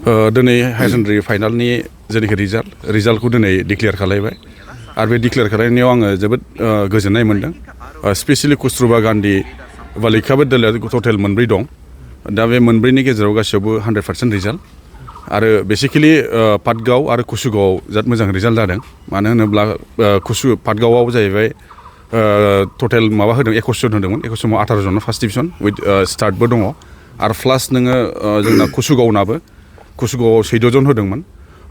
दिनै higher secondary फाइनालनि जेनाखि रिजाल्टखौ दिनै डिक्लेयार खालायबाय आरो बे डिक्लेयार खालायनायाव आङो जोबोद गोजोननाय मोनदों स्पेसियेलि कस्तुरबा गान्धी बालिका विद्यालया टटेल मोनब्रै दं दा बे मोनब्रैनि गेजेराव गासैयावबो 100% रिजाल्ट आरो बेसिकेलि पाटगाव आरो कुसुगावआव जोबोद मोजां रिजाल्ट जादों मानो होनोब्ला पाटगावआव जाहैबाय टटेल माबा होदों 21 जन होदोंमोन 21 समाव 18 जन फार्स्ट डिभिजन विथ स्टार्टबो दङ आरो प्लास नोङो जोंना कुसुगावनाबो कुसुगावआव 14 जन होदोंमोन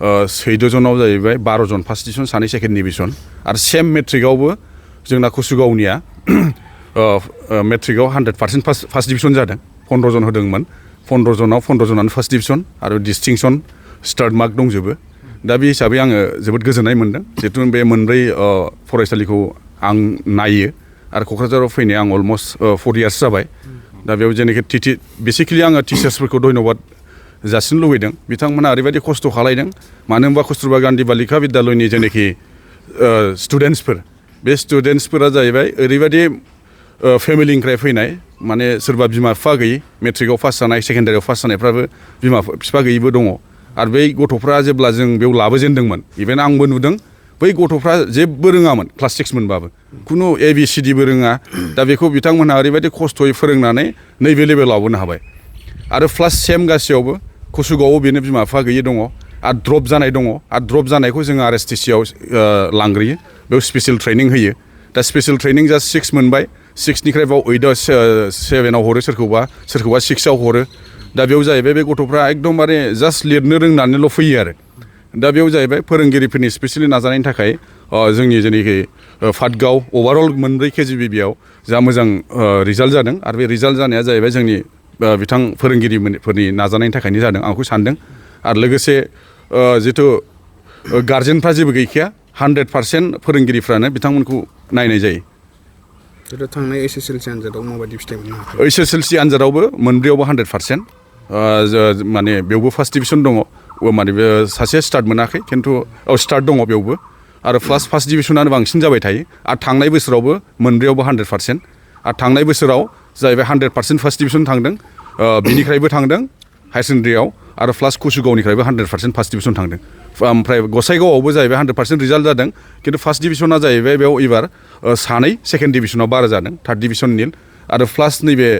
14 जनाव जाहैबाय 12 जन फार्स्ट डिभिजन सानै सेकेन्ड डिभिजन आरो सेम मेट्रिकआवबो जोंना कुसुगावनिया मेट्रिकआव 100% फार्स्ट डिभिजन जादों 15 जन होदोंमोन 15 जनाव 15 जनानो फार्स्ट डिभिजन आरो डिस्टिंक्सन स्टार्ट मार्क दंजोबो दा बे हिसाबै आङो जोबोद गोजोननाय मोनदों जिहेतु बे मोनब्रै फरायसालिखौ आं नायो आरो क'क्राझाराव फैनाय आं अलमस्ट 4 इयार्स जाबाय दा बेयाव जेनाखि बेसिकेलि आङो टिचार्सफोरखौ धन्यबाद जासिनो लुबैदों बिथांमोना ओरैबायदि खस्थ' खालायदों मानो होनबा कस्तुरबा गान्धी बालिका विद्यालयनि जेनाखि स्टुडेन्टसफोर बे स्टुडेन्टसफोरा जाहैबाय ओरैबायदि फेमिलिनिफ्राय फैनाय माने सोरबा बिमा बिफा गैयि मेट्रिकआव पास जानाय सेकेन्डारियाव पास जानायफ्राबो बिमा बिफा गैयिबो दङ आरो बै गथ'फ्रा जेब्ला जों बेयाव लाबोजेनदोंमोन इभेन आंबो नुदों बै गथ'फ्रा जेबो रोङामोन क्लास 6 मोनबाबो खुनु ABCDबो रोङा दा बेखौ बिथांमोनहा ओरैबायदि खस्थ'यै फोरोंनानै नैबे लेभेलाव लाबोनो हाबाय आरो प्लास सेम गासैयावबो कुसुगावआव बेनो बिमा बिफा गैयि दङ आरो ड्रप जानाय दङ आरो ड्रप जानायखौ जोङो RSTCआव लांग्रोयो बेयाव स्पेसियेल ट्रेनिं होयो दा स्पेसियेल ट्रेनिं जास्ट 6 मोनबाय 6निफ्राय बाव 8आव 7आव हरो सोरखौबा 6आव हरो दा बेयाव जाहैबाय बे गथ'फ्रा एकदमबारे जास्ट लिरनो रोंनानैल' फैयो आरो दा बेयाव जाहैबाय फोरोंगिरिफोरनि स्पेसियेलि नाजानायनि थाखाय जोंनि जेनाखि पाटगाव अभारअल मोनब्रै KGBBआव जा मोजां रिजाल्ट जादों आरो बे रिजाल्ट जानाया जाहैबाय जोंनि बिथां फोरोंगिरिफोरनि नाजानायनि थाखायनो जादों आं बेखौ सानदों आरो लोगोसे जिथु गार्जेनफ्रा जेबो गैखाया 100% फोरोंगिरिफ्रानो बिथांमोनखौ नायनाय जायो थांनाय SSLC आनजादाव माबायदि फिथाइ मोननो हाखो SSLC आनजादावबो मोनब्रैयावबो 100% माने बेयावबो फार्स्ट डिभिजन दङ माने बे सासे स्टार्ट मोनाखै खिन्थु स्टार्ट दङ बेयावबो आरो प्लास फार्स्ट डिभिजनानो बांसिन जाबाय थायो आरो थांनाय बोसोरावबो मोनब्रैयावबो 100% आरो थांनाय बोसोराव जाहैबाय 100% फार्स्ट डिभिजन थांदों बिनिफ्रायबो थांदों हायार सेकेन्डारियाव आरो प्लास कुसुगावनिफ्रायबो 100% फार्स्ट डिभिजन थांदों ओमफ्राय गसाइगावआवबो जाहैबाय 100% रिजाल्ट जादों खिन्थु फार्स्ट डिभिजना जाहैबाय बेयाव एबार सानै सेकेन्ड डिभिजनाव बारा जादों थार्ड डिभिजन निल आरो प्लास नैबे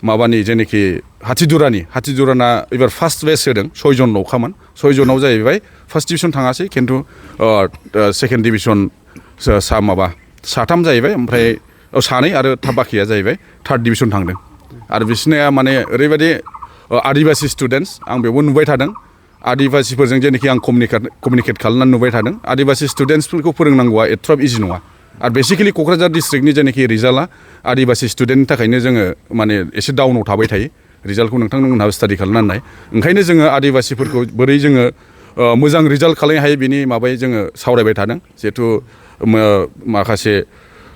माबानि जेनाखि हाथिजुराना एबार फार्स्ट बेच होदों 6 जन ल'खामोन 6 जनाव जाहैबाय फार्स्ट डिभिजन थाङासै खिन्थु सेकेन्ड डिभिजन साथाम जाहैबाय ओमफ्राय सानै आरो बाखिया जाहैबाय थार्ड डिभिजन थांदों आरो बिसोरनिया माने ओरैबायदि आदिबासि स्टुडेन्टस आं बेयावबो नुबाय थादों आदिबासिफोरजों जेनाखि आं कमिउनिकेट खालामनानै नुबाय थादों आदिबासि स्टुडेन्टसफोरखौ फोरोंनांगौआ एथ'राब इजि नङा आरो बेसिकेलि क'क्राझार डिस्ट्रिक्टनि जेनाखि रिजाल्टआ आदिबासि स्टुडेन्टनि थाखायनो जोङो माने एसे डाउनाव थाबाय थायो रिजाल्टखौ नोंथांमोनहाबो स्टाडि खालामनानै नाय ओंखायनो जोङो आदिबासिफोरखौ बोरै जोङो मोजां रिजाल्ट खालामनो हायो बिनि माबायै जोङो सावरायबाय थादों जिहेथु माखासे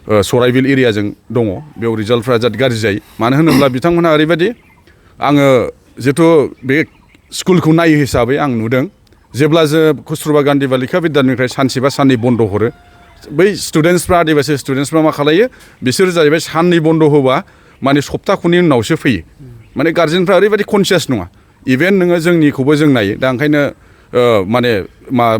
सराइबिल एरियाजों दङ बेयाव रिजाल्टफ्रा जोबोद गाज्रि जायो मानो होनोब्ला बिथांमोनहा ओरैबायदि आङो जिहेथु बे स्कुलखौ नायो हिसाबै आं नुदों जेब्ला जों कस्तुरबा गान्धी बालिका विद्यालयनिफ्राय सानसे बा साननै बन्द हरो बै स्टुडेन्टसफ्रा आदिबासि स्टुडेन्टसफ्रा मा खालायो बिसोर जाहैबाय साननै बन्द होबा माने सप्ता खननै उनावसो फैयो माने गार्जेनफ्रा ओरैबायदि कनसियास नङा इभेन नोङो जोंनिखौबो जों नायो दा ओंखायनो माने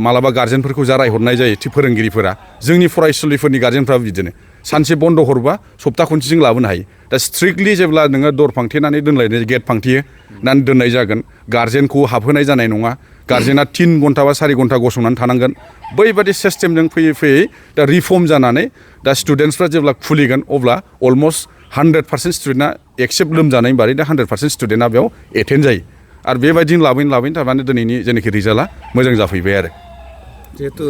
मालाबा गार्जेनफोरखौ जारायहरनाय जायो फोरोंगिरिफोरा जोंनि फरायसुलिफोरनि गार्जेनफ्राबो बिदिनो सानसे बन्द हरबा सप्ता खनसेजों लाबोनो हायो दा स्ट्रिक्टलि जेब्ला नोङो दर फांथेनानै दोनलायनाय गेट फांथेनानै दोननाय जागोन गार्जेनखौ हाबहोनाय जानाय नङा गार्जेना 3 घन्टा बा 4 घन्टा गसंनानै थानांगोन बैबादि सिस्टेमजों फैयै दा रिफर्म जानानै दा स्टुडेन्टसफ्रा जेब्ला खुलिगोन अब्ला अलमस्ट 100% स्टुडेन्टआ एक्सेप्ट लोमजानायनि बारै दा 100% स्टुडेन्टआ बेयाव एटेन्ड जायो आरो बेबायदिनो लाबोनो थारमाने दिनैनि जेनाखि रिजाल्टआ मोजां जाफैबाय आरो जिहेतु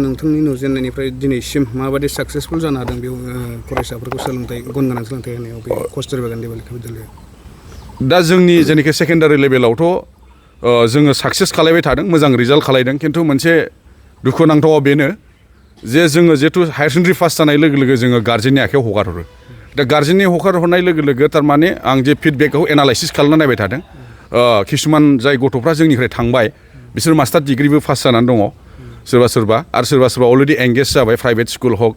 नोंथांनि नुजेननायनिफ्राय दिनैसिम माबायदि साक्सेसफुल जानो हादों बेयाव फरायसाफोरखौ गुन गोनां सोलोंथाइ होनायाव बे कस्तुरबा गान्धी बालिका विद्यालया दा जोंनि जेनाखि सेकेन्डारि लेभेलावथ' जोङो साक्सेस खालायबाय थादों मोजां रिजाल्ट खालायदों खिन्थु मोनसे दुखुनांथावा बेनो जे जोङो जिहेतु हायार सेकेन्डारि पास जानाय लोगो लोगो जोङो गार्जेननि आखायाव हगार हरो दा गार्जेननि हगार हरनाय लोगो लोगो थारमाने आं जे फिडबेकखौ एनालाइसिस खालामना नायबाय थादों किसुमान जाय गथ'फ्रा जोंनिफ्राय थांबाय बिसोर मास्टार डिग्रिबो पास जानानै दङ सोरबा अलरेडि एंगेज जाबाय प्राइभेट स्कुल हक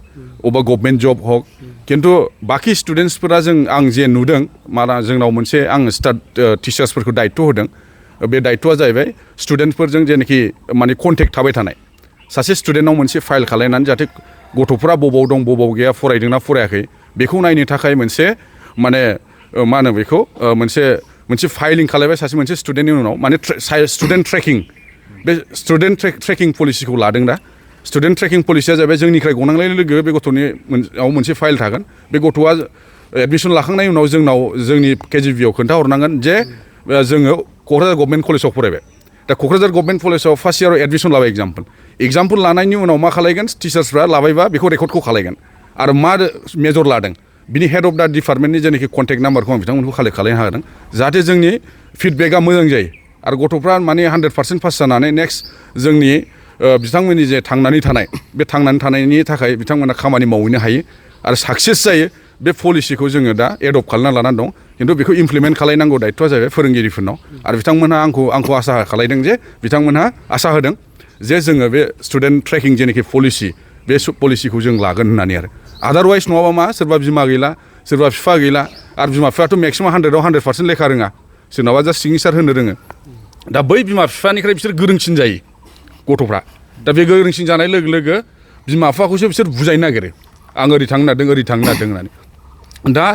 अबा गभर्नमेन्ट जब हक किन्तु बाकी स्टुडेन्टसफोरा आं जे नुदों माना जोंनाव मोनसे आं टिचार्सफोरखौ दायित्व होदों बे दायित्वआ जाहैबाय स्टुडेन्टफोरजों जेनाखि माने कन्टेक्ट थाबाय थानाय सासे स्टुडेन्टनाव मोनसे फाइल खालायनानै जाहाथे गथ'फोरा बबाव दं बबाव गैया फरायदोंना फरायाखै बेखौ नायनो थाखाय मोनसे माने मा होनो बेखौ मोनसे फाइलिं खालायबाय सासे मोनसे स्टुडेन्टनि उनाव माने स्टुडेन्ट ट्रेकिं बे स्टुडेन्ट ट्रेकिं पलिसिखौ लादों दा स्टुडेन्ट ट्रेकिं पलिसिया जाहैबाय जोंनिफ्राय गनांनाय लोगो बे गथ'नि मोनसे फाइल थागोन बे गथ'आ एडमिसन लाखांनायनि उनाव जोंनि केजिबिआव खोन्थाहरनांगोन जे जोङो क'क्राझार गभर्नमेन्ट कलेजाव फरायबाय दा क'क्राझार गभर्नमेन्ट कलेजाव फार्स्ट इयाराव एडमिसन लाबाय एगजाम्पोल लानायनि उनाव मा खालायगोन टिचार्सफ्रा लाबायबा बेखौ रेकर्डखौ खालायगोन आरो मा मेजर लादों बिनि हेड अफ दा डिपार्टमेन्टनि जेनाखि कन्टेक्ट नाम्बारखौ आं बिथांमोनखौ कालेक्ट खालायनो हादों जाहाथे जोंनि फिडबेकआ मोजां जायो आरो गथ'फ्रा माने 100% पास जानानै नेक्स्ट जोंनि बिथांमोननि जे थांनानै थानाय बे थांनानै थानायनि थाखाय बिथांमोना खामानि मावहैनो हायो आरो साक्सेस जायो बे पलिसिखौ जोङो दा एडप्ट खालामना लानानै दं खिन्थु बेखौ इमप्लिमेन्ट खालायनांगौ दायित्वआ जाहैबाय फोरोंगिरिफोरनाव आरो बिथांमोनहा आंखौ आसा खालायदों जे बिथांमोनहा आसा होदों जे जोङो बे स्टुडेन्ट ट्रेकिं जेनाखि पलिसि बे पलिसिखौ जों लागोन होननानै आरो आदारवाइस नङाबा मा सोरबा बिमा गैला सोरबा बिफा गैला आरो बिमा बिफायाथ' मेक्सिमाम 100% लेखा रोङा सोरनाबा जास्ट सिगनेसार होनो रोङो दा बै बिमा बिफानिफ्राय बिसोर गोरोंसिन जायो गथ'फ्रा दा बे गोरोंसिन जानाय लोगो लोगो बिमा बिफाखौसो बिसोर बुजायनो नागिरो आं ओरै थांनो नागिरदों होननानै दा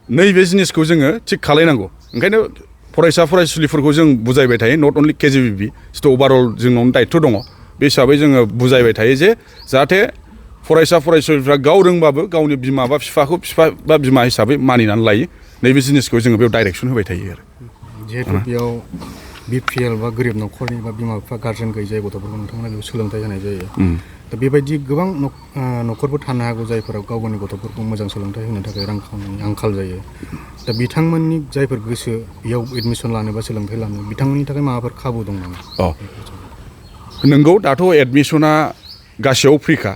नैबे जिनिसखौ जोङो थिग खालायनांगौ ओंखायनो फरायसुलिफोरखौ जों बुजायबाय थायो नट अनलि केजिबिबि जिथु अभारअल जोंनावनो दायित्व दङ बे हिसाबै जोङो बुजायबाय थायो जे जाहाथे फरायसुलिफ्रा गाव रोंबाबो गावनि बिमा बा बिमा हिसाबै मानिनानै लायो नैबे जिनिसखौ जोङो बेयाव डाइरेक्सन होबाय थायो आरो जिहेतु बेयाव बिपिएल बा गोरिब न'खरनि बा बिमा बिफा गार्जेन गैजायै गथ'फोरखौ नोंथांमोना बेयाव सोलोंथाइ होनाय जायो दा बेबायदि गोबां न'खरफोर थानो हागौ जायफोराव गाव गावनि गथ'फोरखौ मोजां सोलोंथाइ होनो थाखाय रांखावरिनि आंखाल जायो दा बिथांमोननि जायफोर गोसो बेयाव एडमिसन लानो बा सोलोंथाइ लानो बिथांमोननि थाखाय माबाफोर खाबु दं नामा नंगौ दाथ' एडमिसना गासैयाव फ्रिखा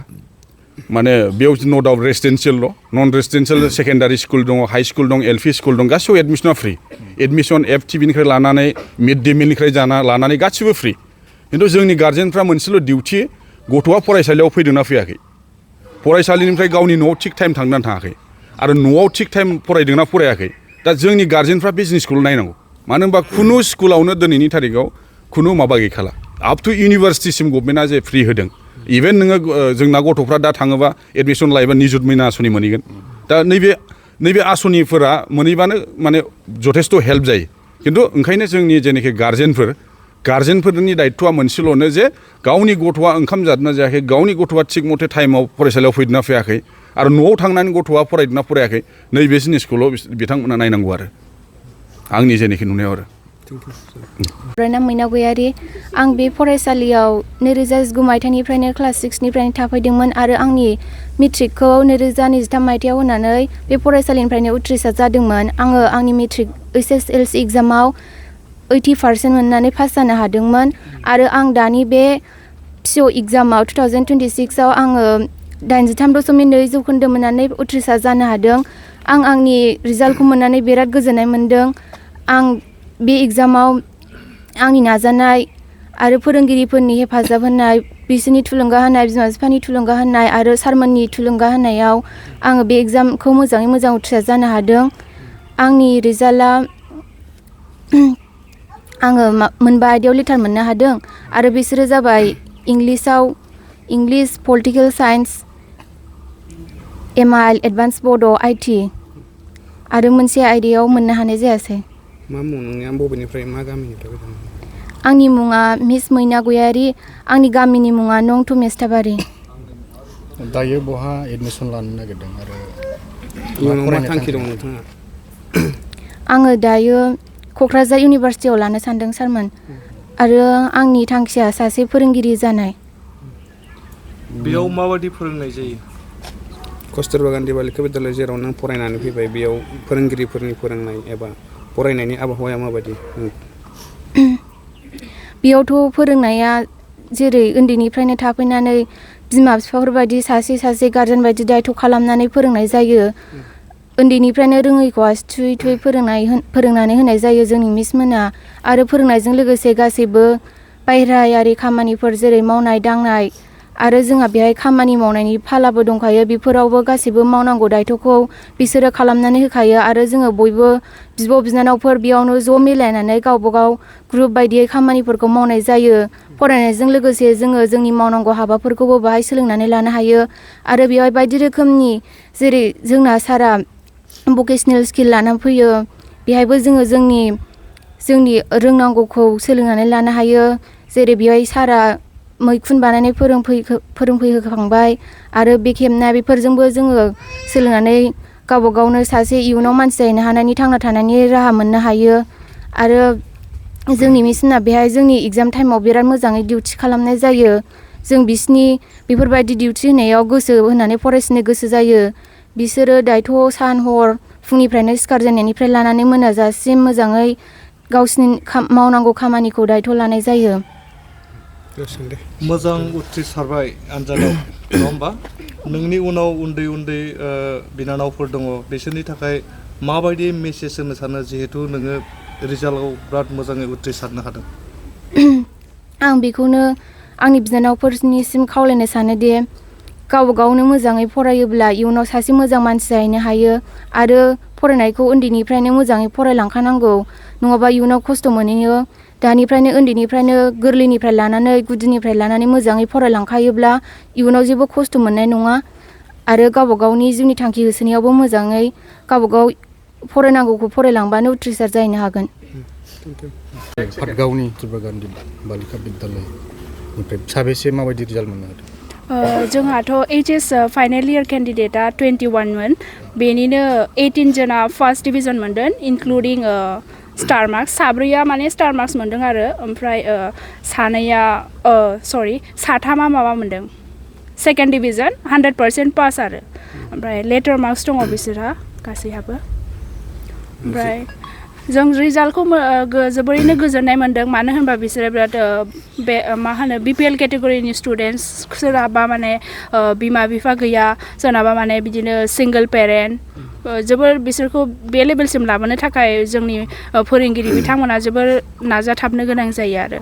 माने बेयाव न' डाउट रेसिडेन्सियेल नन रेसिडेन्सियेल सेकेन्डारि स्कुल दङ हाई स्कुल दं एलपि स्कुल दं गासैयाव एडमिसना फ्रि एडमिसन एफटिबिनिफ्राय लानानै मिड डे मिलनिफ्राय लानानै गासिबो फ्रि खिन्थु जोंनि गार्जेनफ्रा मोनसेल' डिउटि गथ'आ फरायसालियाव फैदोंना फैयाखै फरायसालिनिफ्राय गावनि न'आव थिग टाइम थांनानै थाङाखै आरो न'आव थिग टाइम फरायदोंना फरायाखै दा जोंनि गार्जेनफ्रा बे जिनिसखौल' नायनांगौ मानो होनबा खुनु स्कुलावनो दिनैनि थारिखआव खुनु माबा गैखाला आप टु इउनिभार्सिटिसिम गभर्नमेन्टआ जे फ्रि होदों इभेन नोङो जोंना गथ'फ्रा दा थाङोबा एडमिसन लायोबा निजुत मयना आसनि मोनहैगोन दा नैबे आसनिफोरा मोनहैबानो माने जथेस्थ' हेल्प जायो खिन्थु ओंखायनो जोंनि जेनाखि गार्जेनफोरनि दायित्वआ मोनसेल'नो जे गावनि गथ'आ ओंखाम जादोंना जायाखै गावनि गथ'आ थिग मथे टाइमाव फरायसालियाव फैदोंना फैयाखै आरो न'आव थांनानै गथ'आ फरायदोंना फरायाखै नैबे जिनिसखौल' बिथांमोना नायनांगौ आरो आंनि जेनाखि नुनायाव आरो रायना मैना गयारि आं बे फरायसालियाव 2019 मायथाइनिफ्रायनो क्लास 6निफ्रायनो थाफैदोंमोन आरो आंनि मेट्रिकखौ 2023 मायथाइयाव होनानै बे फरायसालिनिफ्रायनो उथ्रिसार जादोंमोन आङो आंनि मेट्रिक HSLC एग्जामाव 80% मोननानै पास जानो हादोंमोन आरो आं दानि बे PO एग्जामाव 2026आव आङो 83.2 जौखोन्दो मोननानै उथ्रिसार जानो हादों आं आंनि रिजाल्टखौ मोननानै बिराद गोजोननाय मोन्दों आं बे एग्जामाव आंनि नाजानाय आरो फोरोंगिरिफोरनि हेफाजाब होनाय बिसोरनि थुलुंगा होनाय बिमा बिफानि थुलुंगा होनाय आरो सारमोननि थुलुंगा होनायाव आङो बे एग्जामखौ मोजाङै मोजां उथ्रिसार जानो हादों आंनि रिजाल्टआ आङो मोनबा आयदायाव लेटार मोननो हादों आरो बिसोरो जाबाय English political science MIL advance बड' IT आरो मोनसे आयदायाव मोननो हानाय जायासै मा मुं नोंनिया बबेनिफ्राय मा गामिनिफ्राय फैदों आंनि मुङा मिस मैना गयारि आंनि गामिनि मुङा नं टु मेस्टाबारि दायो बहा एडमिसन लानो नागिरदों आरो इयुनाव मा थांखि दं नोंथाङा आङो दायो क'क्राझार इउनिभारसिटियाव लानो सानदों सारमोन आरो आंनि थांखिया सासे फोरोंगिरि जानाय बेयाव माबायदि फोरोंनाय जायो कस्तुरबा गान्धी बालिका विद्यालय जेराव नों फरायनानै फैबाय बेयाव फोरोंगिरिफोरनि फोरोंनाय एबा फरायनायनि आबहावाया माबायदि बेयावथ' फोरोंनाया जेरै उन्दैनिफ्रायनो थाफैनानै बिमा बिफाफोरबायदि सासे गार्जेन बायदि दायथ' खालामनानै फोरोंनाय जायो उन्दैनिफ्रायनो रोङैखौ आसि थुयै फोरोंनानै होनाय जायो जोंनि मिसमोना आरो फोरोंनायजों लोगोसे गासैबो बायहेरायारि खामानिफोर जेरै मावनाय दांनाय आरो जोंहा बेहाय खामानि मावनायनि फालाबो दंखायो बेफोरावबो गासैबो मावनांगौ दायथ'खौ बिसोरो खालामनानै होखायो आरो जोङो बयबो बिब' बिनानावफोर बेयावनो ज' मिलायनानै गावबा गाव ग्रुप बायदियै खामानिफोरखौ मावनाय जायो फरायनायजों लोगोसे जोङो जोंनि मावनांगौ हाबाफोरखौबो बाहाय सोलोंनानै लानो हायो आरो बेवहाय बायदि रोखोमनि जेरै जोंना सारा भकेसनेल स्किल लानानै फैयो बेहायबो जोङो जोंनि रोंनांगौखौ सोलोंनानै लानो हायो जेरै बेवहाय सारा मैखुन बानायनाय फोरोंफैहोखांबाय आरो बे खेबनाय बेफोरजोंबो जोङो सोलोंनानै गावबा गावनो सासे इयुनाव मानसि जाहैनो हानायनि थांना थानायनि राहा मोननो हायो आरो जोंनि मिसना बेहाय जोंनि एगजाम टाइमाव बिराद मोजाङै डिउटि खालामनाय जायो जों बिसिनि बेफोरबायदि डिउटि होनायाव गोसो होनानै फरायसिनो गोसो जायो बिसोरो दायथ' सान हर फुंनिफ्रायनो सिखारजेननायनिफ्राय लानानै मोनाजासिम मोजाङै गावसिनि मावनांगौ खामानिखौ दायथ' लानाय जायो मोजां उथ्रिसारबाय आनजादाव नङा होमबा नोंनि उनाव उन्दै उन्दै बिनानावफोर दङ बिसोरनि थाखाय माबायदि मेसेज होनो सानो जिहेतु नोङो रिजाल्टआव बिराद मोजाङै उथ्रिसारनो हादों आं बेखौनो आंनि बिनानावफोरनिसिम खावलायनो सानोदि गावबा गावनो मोजाङै फरायोब्ला इयुनाव सासे मोजां मानसि जाहैनो हायो आरो फरायनायखौ उन्दैनिफ्रायनो मोजाङै फरायलांखानांगौ नङाबा इयुनाव खस्थ' मोनहैयो दानिफ्रायनो उन्दैनिफ्रायनो गोरलैनिफ्राय लानानै गुदिनिफ्राय लानानै मोजाङै फरायलांखायोब्ला इयुनाव जेबो खस्थ' मोननाय नङा आरो गावबा गावनि जिउनि थांखि होसोनायावबो मोजाङै गावबा गाव फरायनांगौखौ फरायलांबानो उथ्रिसार जाहैनो हागोन पाटगावनि कास्तुरबा गान्धी बालिका बिद्यालयनिफ्राय साबेसे माबायदि रिजाल्ट मोननो हादों जोंहाथ' HS फाइनेल इयार केन्डिडेटआ 21 मोन बेनिनो 18 जना फार्स्ट डिभिजन मोनदों इनक्लुडिं स्टार मार्क्स साब्रैया माने स्टार मार्क्स मोनदों आरो ओमफ्राय साथामा माबा मोनदों सेकेन्ड डिभिजन 100% पास आरो ओमफ्राय लेटार मार्क्स दङ बिसोरहा गासैहाबो ओमफ्राय जों रिजाल्टखौ जोबोरैनो गोजोननाय मोन्दों मानो होनबा बिसोरो बिराद बे मा होनो BPL केटेगरिनि स्टुडेन्टस सोरहाबा माने बिमा बिफा गैया सोरनाबा माने बिदिनो सिंगल पेरेन्ट जोबोर बिसोरखौ बे लेभेलसिम लाबोनो थाखाय जोंनि फोरोंगिरि बिथांमोना जोबोर नाजाथाबनो गोनां जायो आरो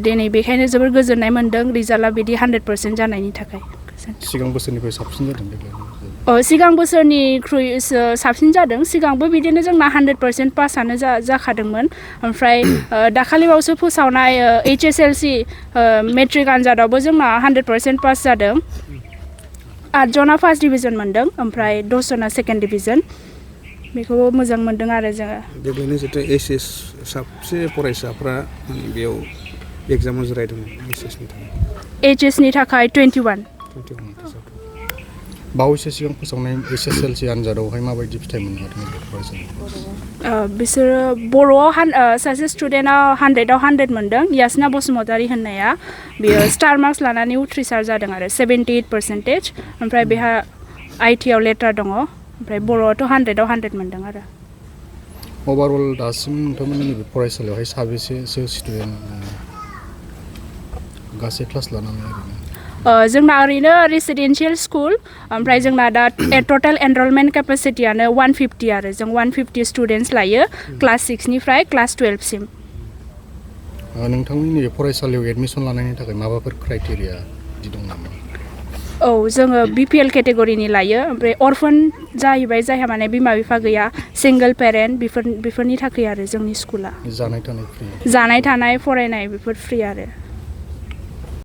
दिनै बेखायनो जोबोर गोजोननाय मोन्दों रिजाल्टआ बिदि 100% जानायनि थाखाय सिगां बोसोरनिफ्राय साबसिन जादों सिगां बोसोरनिख्रुइ साबसिन जादों सिगांबो बिदिनो जोंना 100% पासआनो जाखादोंमोन ओमफ्राय दाखालिबावसो फोसावनाय HSLC मेट्रिक आनजादावबो जोंना 100% पास जादों 8 जना फार्स्ट डिभिजन मोनदों ओमफ्राय 10 जना सेकेन्ड डिभिजन बेखौबो मोजां मोन्दों आरो जोङो देग्लायनि जितु HS साबसे फरायसाफ्रा बेयाव एग्जामाव जिरायदोंमोन HSनि थाखाय 21 बावैसो सिगां फोसावनाय SSLC आनजादावहाय माबायदि फिथाइ मोननो हादों फरायसालिया बिसोरो बर'आव सासे स्टुडेन्टआ 100आव 100 मोनदों यासना बसुमतारी होननाया बियो स्टार मार्क्स लानानै उथ्रिसार जादों आरो 78% ओमफ्राय बेहा ITआव लेटार दङ ओमफ्राय बर'आवथ' 100आव 100 मोनदों आरो अभारअल दासिम नोंथांमोननि नैबे फरायसालियावहाय साबेसेसो स्टुडेन्ट गासै क्लास लानानै जोंना ओरैनो रेसिडेन्सियेल स्कुल ओमफ्राय जोंना दा टटेल एनरलमेन्ट केपासिटियानो 150 आरो जों 150 स्टुडेन्टस लायो क्लास 6निफ्राय क्लास 12 सिम नोंथांनि नैबे फरायसालियाव एडमिसन लानायनि थाखाय माबाफोर क्राइटेरिया बिदि दं नामा औ जोङो BPL केटेगरिनि लायो ओमफ्राय अरफन जाहैबाय जायहा माने बिमा बिफा गैया सिंगल पेरेन्ट बेफोरनि थाखाय आरो जोंनि स्कुला जानाय थानाय फ्रि जानाय थानाय फरायनाय बेफोर फ्रि आरो